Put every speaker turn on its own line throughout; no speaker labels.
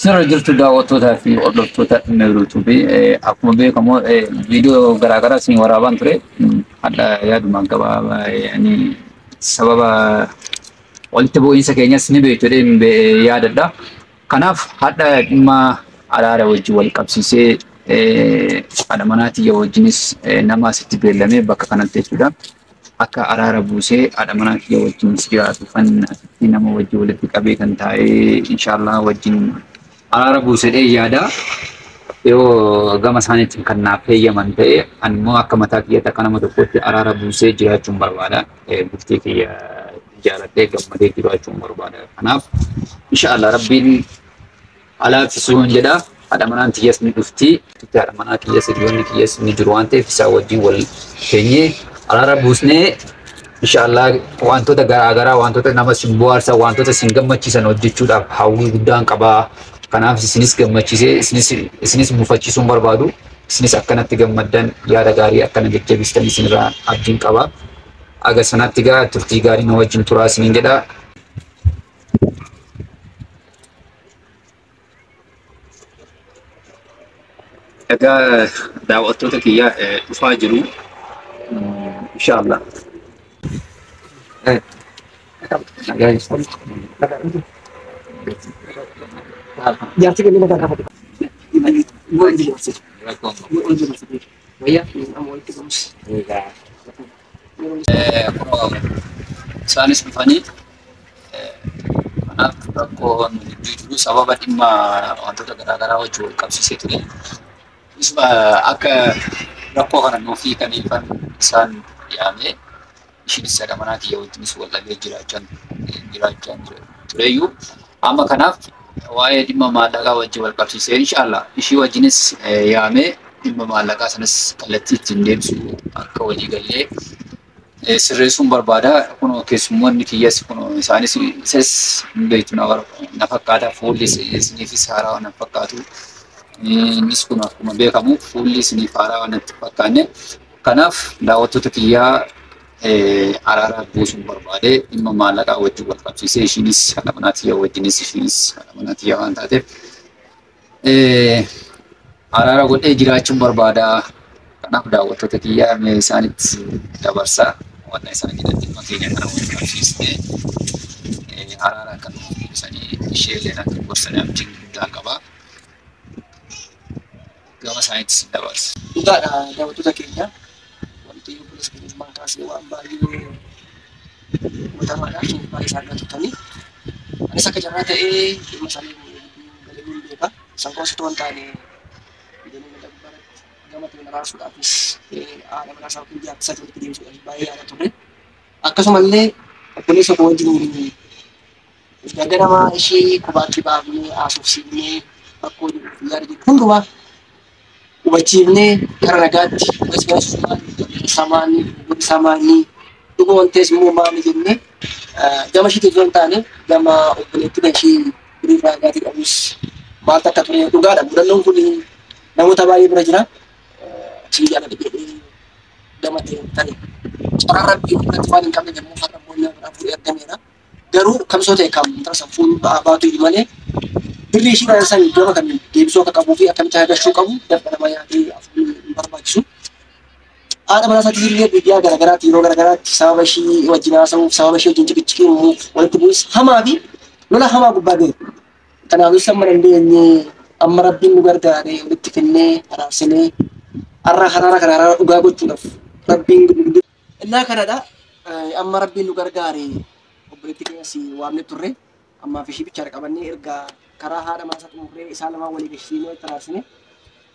Sirra jirtu daawwattootaa fi hordoftoota Meeruu akkuma beekamu viidiyoo garaagaraa isin waraabaan ture. Hadha yaadumaan gabaabaa sababa walitti bu'iinsa keenyas ni beektu jedhee yaadadha. Kanaaf hadha dhimma araara wajjin wal qabsiisee haadha manaa tiyya wajjinis nama asitti beellamee bakka kanatti jechuudha. Akka araara buusee haadha manaa kiyya wajjinis jiraatu kan asitti nama wajjin walitti qabee kan taa'ee inshaallah wajjin araara buusedhee yaada. Yoo gama isaaniitiin kan naaf heeyyaman ta'e ani immoo akka mataa kiyyaatti akka nama tokkootti araara buusee jiraachuun barbaada. Bultii kiyya jaaladhee gammadee jiraachuun barbaada. Kanaaf inshaallah rabbiin alaaffisuun jedha. Haadha manaan tiyyas ni dhufti. Haadha manaa kiyyas hiriyoonni kiyyas ni jiru waan ta'eef isaan wajjin wal keenyee araara buusnee inshaallah wantoota garaagaraa wantoota nama sin bohaarsan wantoota sin gammachiisan hojjechuudhaaf hawwii guddaan qabaa. Kanaaf isinis gammachiisee isinis mufachiisuun barbaadu. Isinis akkanatti gammaddan yaada gaarii akkana jajjabeessitan isinirraa abdiin qaba. Aga sanatti gaa turtii gaarii na wajjin turaa isiniin jedha. Egaa daawwattoota kiyya dhufaa jiru. Inshaallah.
Jaarsi kennu nagaa gaafate.
Isaanis dhufanii kanaaf rakkoo nu gidduu jiru sababa dhimma wantoota garaagaraa wajjin wal qabsiisee ture. Akka rakkoo kana nuuf hiikaniifan isaan yaamee ishiinis haadha manaa kiyya wajjinis wal dhabee jiraachaa tureyyuu amma kanaaf waa'ee dhimma maallaqaa wajjin wal qabsiisee inshaallah ishii wajjinis yaamee dhimma maallaqaa sanas kallattii ittiin deemsu akka walii gallee sirreessuun barbaada. Kun keessummoonni kiyyas kun isaanis isas hin beektu na fakkaata fuulli isiniifis haaraa na fakkaatu. Innis kun akkuma beekamu fuulli isiniif haaraa natti fakkaanne. Kanaaf daawwattoota kiyyaa araara buusuun barbaade dhimma maallaqaa wajjin wal qabsiisee ishiinis haadha manaa tiyya wajjinis ishiinis haadha manaa tiyya waan taateef araara godhee jiraachuun barbaada. Kanaaf daawwattoota kiyyaa mee isaanitti dabarsaa wanna isaan jedhan dhimma keenya kana wal qabsiisnee araara akka nuuf buusanii ishee illee akka gorsanii abdiin guddaa qaba. Gama isaaniitti sin dabarsa.
Dhugaadha daawwattoota keenya. Wanti obboleessa keenya Usmaan kaasee waan baay'ee hubatamaadha. Baay'ee isaa argaa turtanii. Anis akka carraa ta'ee dhimma isaanii galee hin beeka. Isaan qofa osoo hin taane gama ta'een araarsuudhaafis haadha manaa isaa yookiin jaartii isaatiin walitti deebisuudhaaf baay'ee yaada turre. Akkasumallee obboleessa koo wajjin ganama ishee kophaatti baafnee haasofsiifnee rakkoo jiru yaada jiru hundumaa hubachiifnee gara nagaatti samaanii samaanii dhuguma wantees immoo maali jennee gama ishiitti osoo hin taane gama obboleettii ishee hiriirraa gaatii qabus maaltu akka ture dhugaadha. Mudannoon kun namoota baay'ee bira jira. Achii jaalladha jedhee gama ta'e carraa rabbii irratti waan hin qabne yommuu har'a boonna biraa fuudhee argameera. Garuu kamsoo ta'e kam tasa fuun baatu iyyuu malee birri ishii irraa san gama kan deebisuu akka qabuu fi akkamitti akka gashuu qabu dabba nama yaadee afuun hin barbaachisu. Haadha manaa isaatii illee guyyaa garaagaraatti yeroo garaagaraatti sababa ishii wajjin haasa'uuf sababa ishii wajjin ciqiciqii uumuuf walitti bu'is hamaa fi lola hamaa gubbaa ga'e. Kanaafis amma dandeenye amma rabbiin nu gargaaree walitti finnee araarsinee har'a haraara kana haraara dhugaa gochuudhaaf rabbiin nu Innaa kanadha amma rabbiin nu gargaaree obboleettii keenyas waamne turre ammaaf ishii bichaadha qabannee erga karaa haadha manaa isaa xumurree isaan lamaan walii gashiinee walitti araarsine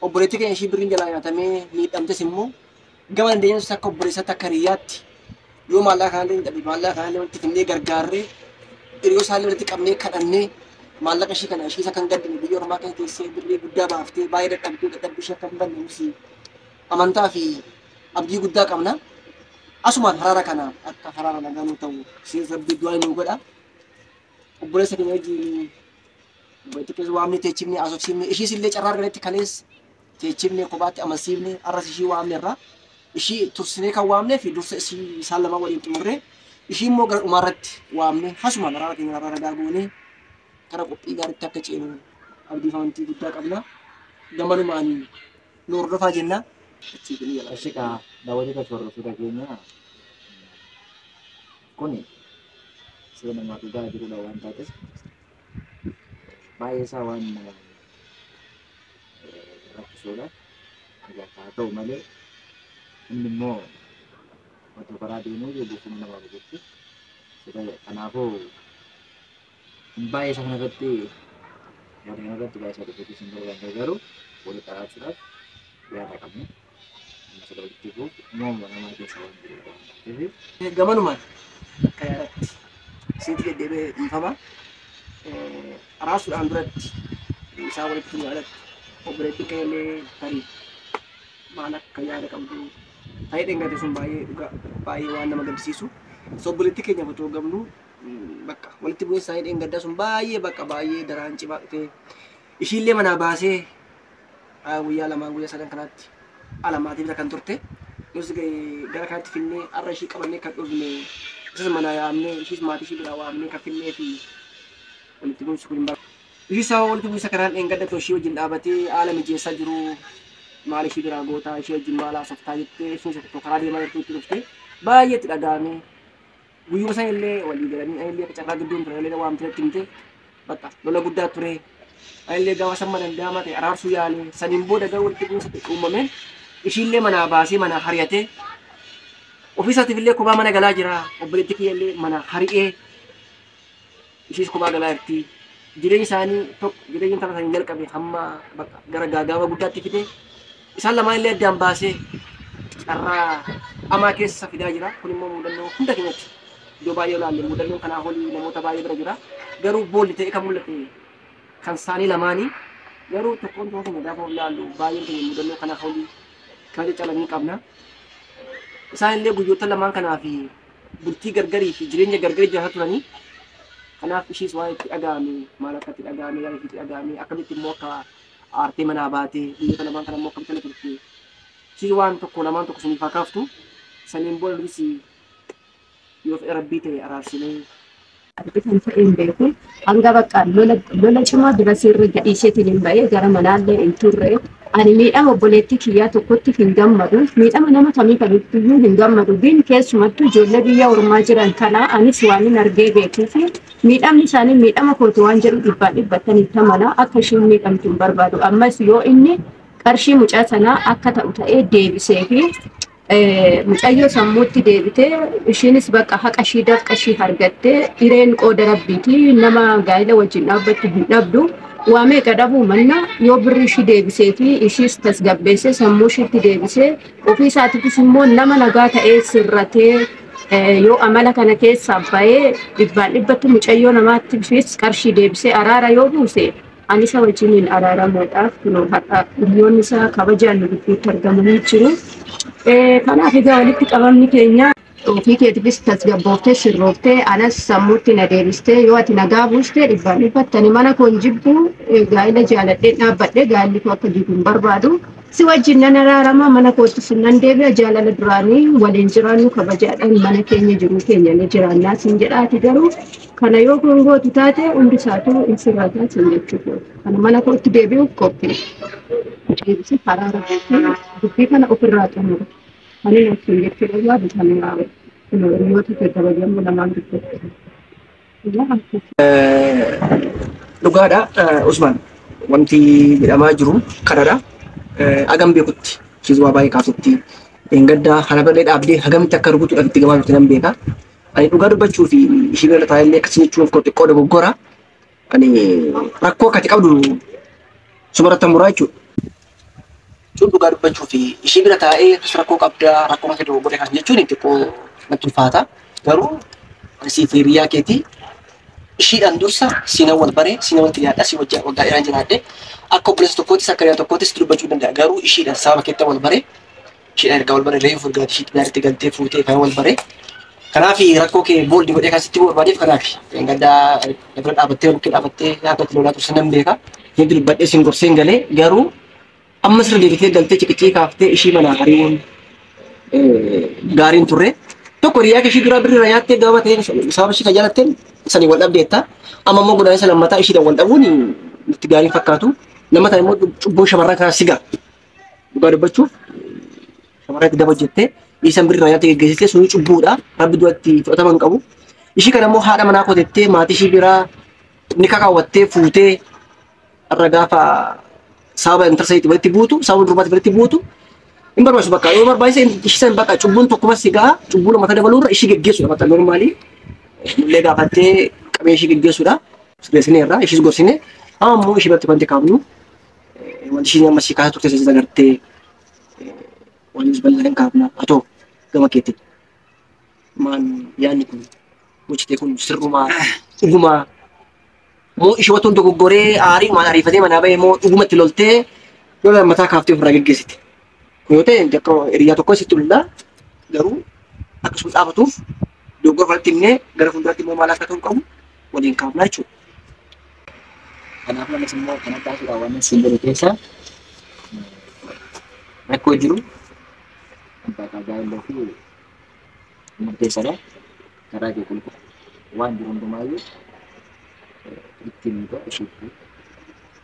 obboleettii keenya ishii birriin jalaa nyaatamee miidhamtes immoo gama dandeenyus akka obboleessatti akka hiriyaatti yoo maallaqa kanallee hin dhabne maallaqa kanallee walitti finnee gargaarree hiriyoo isaallee walitti qabnee kadhannee maallaqa ishii kana ishii isa kan gaddine biyya ormaa keessa teessee birrii guddaa baaftee baay'ee dadhabdee dadhabbii ishee akka hin banne nuti amantaa fi abdii guddaa qabna. Asumaan haraara kana akka haraara nagaa nuu ta'u isiin rabbi du'aa nuu godha. Obboleessa keenya wajjin obboleettii keessa waamne teechifne haasofsiifne ishiis illee carraa arganetti kalees teechifne kophaatti amansiifne arras ishii waamne irraa ishii tursinee kan waamnee fi dursa ishii isaan lamaan waliin xumurree ishii immoo gara dhumaarratti waamne hasumaan haraara keenya haraara nagaa goonee gara qophii gaariitti akka ceenu abdii fi amantii guddaa qabna. Gamanumaan nu hordofaa jenna.
Eshi kaa daawwattoota fi hordoftoota keenya kuni seenuma dhugaa jirudha waan taateef baay'ee isaa waan rakkisuudha. Egaa haa ta'u malee inni immoo otoo karaa deemuu gufuun nama rukutti. Kanaafuu baay'ee isaa kanarratti waan kanarratti baay'ee isaa dubbachuu hin barbaanne garuu walitti araarsuudhaaf yaada qabna. Sila walitti bu'uuf uumama namaa keessa waan jirudha waan ta'eef.
Gamanumaan akka yaadatti isinitti deddeebi'ee dhiifama. Araarsuudhaan duratti isaan walitti fiduu alatti obboleettiin keenya illee tarii maal akka yaada qabdu ta'ee dhengate sun baay'ee dhugaa baay'ee waan nama gaddisiisu. So obboleettii keenya otoo gamnu bakka walitti bu'iinsa isaanii dheengaddaa sun baay'ee bakka baay'ee daraan cimaa dhufee ishiillee manaa baasee guyyaa lamaan guyyaa sadan kanaatti ala maatii bira kan turte. Nus gara kanatti finnee har'a ishii qabannee kan dhufne isas manaa yaamnee ishiis maatii ishii biraa waamnee kan finnee fi walitti bu'iinsi kun hin barbaadu. Ishii sababa walitti bu'iinsa kanaan dheengadda otoo ishii wajjin dhaabatee haala mijeessaa jiru maal ishii biraa gootaa ishii wajjin maal haasoftaa jettee ishiin tokko karaa deemaa jirtu itti dhufte baay'ee itti dhaga'ame. Guyyuma sana illee walii galanii ani illee akka carraa gidduun ture illee waamtee natti himte bakka lola guddaa ture. Ani illee gaafa samma danda'amaa ta'e araarsuu yaale saniin booda garuu walitti bu'iinsa uumameen ishiillee manaa baasee manaa hari'atee ofii isaatiif illee kophaa mana galaa jira. Obboleettii kiyya illee mana hari'ee ishiis kophaa galaa jirti. Jireenya isaanii tokko jireenya intala isaanii jalqabe hamma bakka gara gaagaama guddaatti fide isaan lamaan illee addaan baasee carraa hamaa keessa fidaa jira. Kun immoo mudannoo hunda keenyatti iddoo baay'ee ilaalle mudannoon kanaa olii namoota baay'ee bira jira. Garuu boolli ta'e kan mul'ate kan isaanii lamaanii garuu tokkoon tokko keenya gaafa ilaallu baay'een keenya mudannoo kanaa olii kan caccalanii qabna. Isaan illee guyyoota lamaan kanaa fi bultii gargarii fi jireenya gargarii jiraataa turanii. Kanaaf ishiis waan itti dhaga'ame maal akka itti dhaga'ame yaada itti dhaga'ame akkamitti immoo akka aartee manaa baatee guyyoota lamaan kana immoo akkamitti turte ishiis waan tokko lamaan tokko siniif haa kaaftu saniin booda nutis yoo fedha rabbii ta'e araarsinee.
Argitan ta'e hin beeku. Hanga bakka lola cimaa dura sirri gadhiiseetiin hin ba'ee gara manaallee hin turre. Ani miidhama obboleettii kiyyaa tokkotti hin gammadu. Miidhama nama kamii kamittiyyuu hin gammadu. Bin keessumattuu ijoollee biyya ormaa jiran kana anis waan hin argee beekuu fi miidhamni isaanii miidhama kooti waan jedhu dhibbaan dhibbattan itti amana. Akka ishiin miidhamtu hin barbaadu. Ammas yoo inni qarshii mucaa sanaa akka ta'u ta'ee deebisee fi mucayyoo sammuutti deebitee ishiinis bakka haqa ishii dafqa ishii argattee hireen qooda rabbiiti nama gaa'ela wajjin dhaabbattu hin dhabdu. Waa meeqa dhabuu manna yoo birri ishii deebisee fi ishiis tasgabbeessee sammuu ishiitti deebisee ofii isaatiifis immoo nama nagaa ta'ee sirratee yoo amala kana keessaa ba'ee dhibbaan dhibbatti mucayyoo namaattifis qarshii deebisee araara yoo buuse ani isa wajjiniin araaramuudhaaf kunoo har'a hiriyoonni isaa kabajaan nu gidduutti argamanii jiru. Kanaaf egaa walitti qabamni keenya ofii keetiifis tasgabbooftee sirrooftee anas sammuutti na deebistee yoo ati nagaa buustee dhibbaan dhibbatti ani mana koon jibbu gaa'ela jaaladheen dhaabbadhee gaa'elli koo akka jigu hin barbaadu. Si wajjin nan araarama mana koottis nan deebi'a jaalala duraanii waliin jiraannu kabajaadhaan mana keenya jiruu keenya ni jiraannaa siin jedhaati garuu kana yoo gongootu taate hundi isaatu hin sirrataa siin jechuudha. Kana mana kootti deebi'uuf qophii. Deebisee araara buusee dubbii kana ofirraa xumuru. Ani nafsin jechuu barbaadu kana hiriyoota kee kabajamoo lamaan gidduutti.
Dhugaadha Usmaan wanti jedhamaa jiru kanadha. Hagam beekutti ishiis waa baay'ee kaasutti dheengaddaa halaballee dhaabdee hagamitti akka rukutuudhaaf itti gamaa turte nan beeka. Ani dhugaa dubbachuu fi ishii bira taa'ellee akkasii jechuun koo xiqqoo dogoggora. Ani rakkoo akkati qabdu sumarratti muraa jechuudha. Jechuun dhugaa dubbachuu fi ishii bira taa'ee akkas rakkoo qabdaa rakkoo akka dogoggore kan jechuun xiqqoo natti ulfaata. Garuu ani siif hiriyaa keetii ishiidhaan dursa siina wal baree siina walitti dhiyaadha si wajjin waggaa dheeraan jiraadhe akka obboleessa tokkoottis akka hiriyaa tokkoottis dubbachuu danda'a. Garuu ishiidhaan sababa keetti wal baree Isheedhaan ergaa wal bare reefu ergaa ishee xiyyaaritti galtee fuutee kan wal bare. Kanaaf rakkoo kee booldi godhee kan sitti barbaadeef kanaaf gaddaa bira dhaabattee bukkee dhaabattee akka itti lolaa tursan nan beeka. Inni dubbadhee siin gorsee hin galee garuu amma sirra deebitee galtee ciqicii kaaftee ishii mana hariiruun gaariin turre. Tokko hiriyaa kee ishii duraa birrii nyaattee gabaa ta'een sababa ishii kan jaalatteen sanii wal dhabdeetta. Amma immoo godaansa lammataa ishiidhaan wal dhabuun itti gaariin fakkaatu. Lammataa immoo cubbuun shamarran kanaa siga. Dhugaa dubbachuuf shamarran itti daba hojjettee dhiisan birrii nyaattee geggeessitee sunii cubbuudha. Rabbi duratti fudhatama hin qabu. Ishii kana immoo haadha manaa kotettee maatii ishii biraa ni kakaawwattee fuutee har'a gaafa sababa intala saniitti walitti buutu sababa durbaatti walitti buutu hin barbaachisu bakka yoo barbaachise ishii san bakka cubbuun tokkuma si ga'a cubbuu lammataa dabaluurra ishii geggeessuudha bakka normaalii nullee gaafattee qabee ishii geggeessuudha sirreessineerra ishiis gorsine amma immoo ishii biratti wanti kaafnu wanti ishiin amma si kaasaa turte isa agartee waan bal'aa hin kaafna haa ta'u gama keetiin maan yaadni kun gochitee kun sirrumaa dhugumaa moo ishee watuun dogoggoree aarii waan ariifatee manaa bahee moo dhugumatti loltee lola mataa kaaftee ofirraa geggeessite. Kun yoo ta'e akka hiriyaa tokko sitti lola garuu akkasuma dhaabatuuf dogoggora kanatti himnee gara fuulduraatti immoo maal akka ta'u qabu waliin kaafnaa jechuudha.
Kanaaf malas immoo kan akka asirraa waan siin jedhu keessa rakkoo jiru abbaa qabaa illoo fi murteessaadha. Karaa kee qulqulluu waan jiru hundumaayyuu ittiin miidha isheetti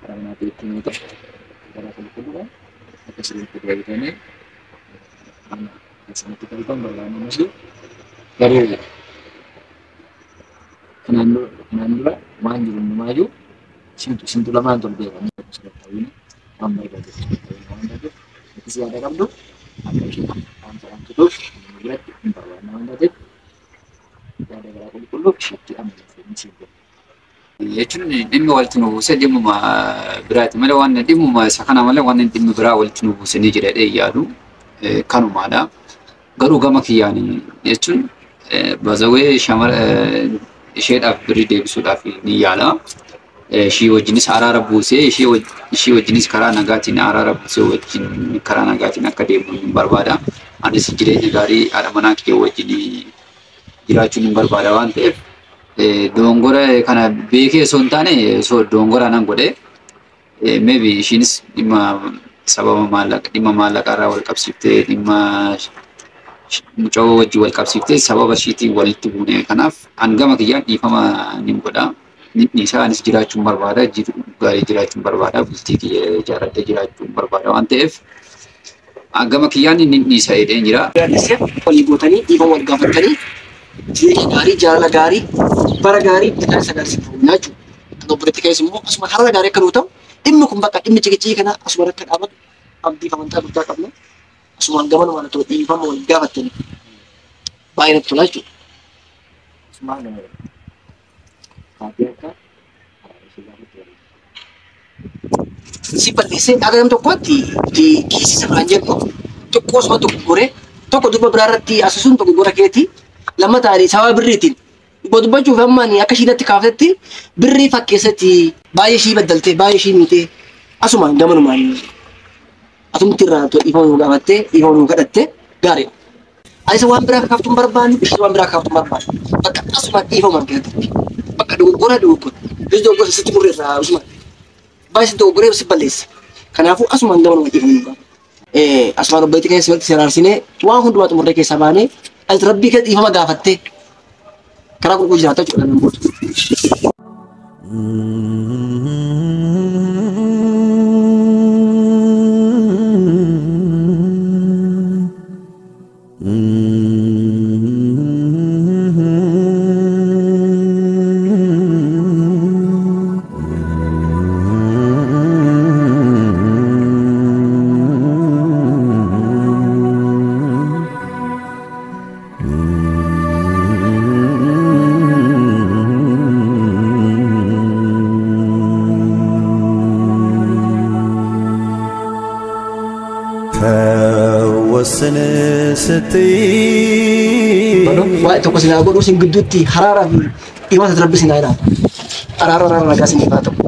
karaa manaatii ittiin miidha karaa qulqulluudhaan akka sirriitti deebitanii mana keessanitti galtan barbaannuus garuu kanaan dura waan jiru hundumaayyuu sintu lamaan tolbeera waan barbaachisu waan taateef nutis yaada qabdu akka isheen dhaamsa dhaamsituuf nama biratti hin barbaanne waan taateef yaada garaa qulqulluu isheetti amanuuf siif godha.
Jechuun dhimmi walitti nu buuse dhimmuma biraati malee waan dhimmuma isa kana malee waan dhimmi biraa walitti nu buuse ni jira jedhee yaadu kanumaadha. Garuu gama kiyyaan jechuun bazawee shamara isheedhaaf birrii deebisuudhaaf ni yaala. Ishii wajjinis araara buusee ishii wajjinis karaa nagaatiin araara buusee wajjin karaa nagaatiin akka deemu hin barbaada. Anis jireenya gaarii haadha manaa kiyya wajjin jiraachuun hin barbaada waan ta'eef dogongora kana beekee osoo hin taane osoo dogongora nan godhe maybe ishiinis dhimma sababa maallaqa dhimma maallaqaa irraa wal qabsiiftee dhimma mucaa wajjin wal qabsiiftee sababa ishiitiin walitti buune kanaaf an gama kiyyaan dhiifama nin godha. Dhiisaa anis jiraachuun barbaada gaarii jiraachuun barbaada bultii kiyya ijaarradhee jiraachuun barbaada waan ta'eef gama kiyyaan inni dhiisa jedheen jira.
Gaaddiseef walii gootanii dhiifama wal gaafatanii jireenya gaarii jaalala gaarii bara gaarii bitaa isa gaarii siif jechuudha. Kan obboleetti keessa immoo asuma har'a gaarii akka nuu ta'u dhimmi kun bakka dhimmi ciqicii kana asuma akka dhaabatu abdii fi amantaa guddaa qabna. Asumaan gamanumaan otoo dhiifama wal gaafattanii baay'ee natti tola jechuudha.
Asumaan kaatee akka ishee gaafatti waliin.
Si balleessee akka nam tokkotti kiisii sirraan jennu xiqqoo osuma dogoggoree tokko durba biraa irratti asusuun dogoggora keetii lammataan sababa birriitiin dhugoo dubbachuuf hammaan akka ishii natti kaaftetti birrii fakkeessatti baay'ee ishii baddaltee baay'ee ishii miitee asumaan gamanumaan atumti irraa dhiifama nuu gaafattee dhiifama nuu kadhattee gaariidha. Anis waan biraa kaaftuu hin barbaannu ishee waan biraa kaaftuu hin barbaannu bakka asumaan dhiifamaan keessatti bakka dogoggora dogoggora bis dogoggora sitti murre irraa asumaan baay'ee si dogoggoree si balleessa. Kanaafuu asumaan gamanumaan dhiifama nuu gaafata. Asumaan obboleetti keessa walitti seraarsinee waan hundumaa xumurree keessaa baanee ati rabbii kee dhiifama gaafattee karaa qulqulluu jiraata jechuudha nan booda.
ተወስን ስትይ
Waa'ee tokko sinaa godhuu sin gidduutti haraaraa fi dhiifama rabbi sinaa ilaalu. Araara araara nagaa sinii haa ta'u.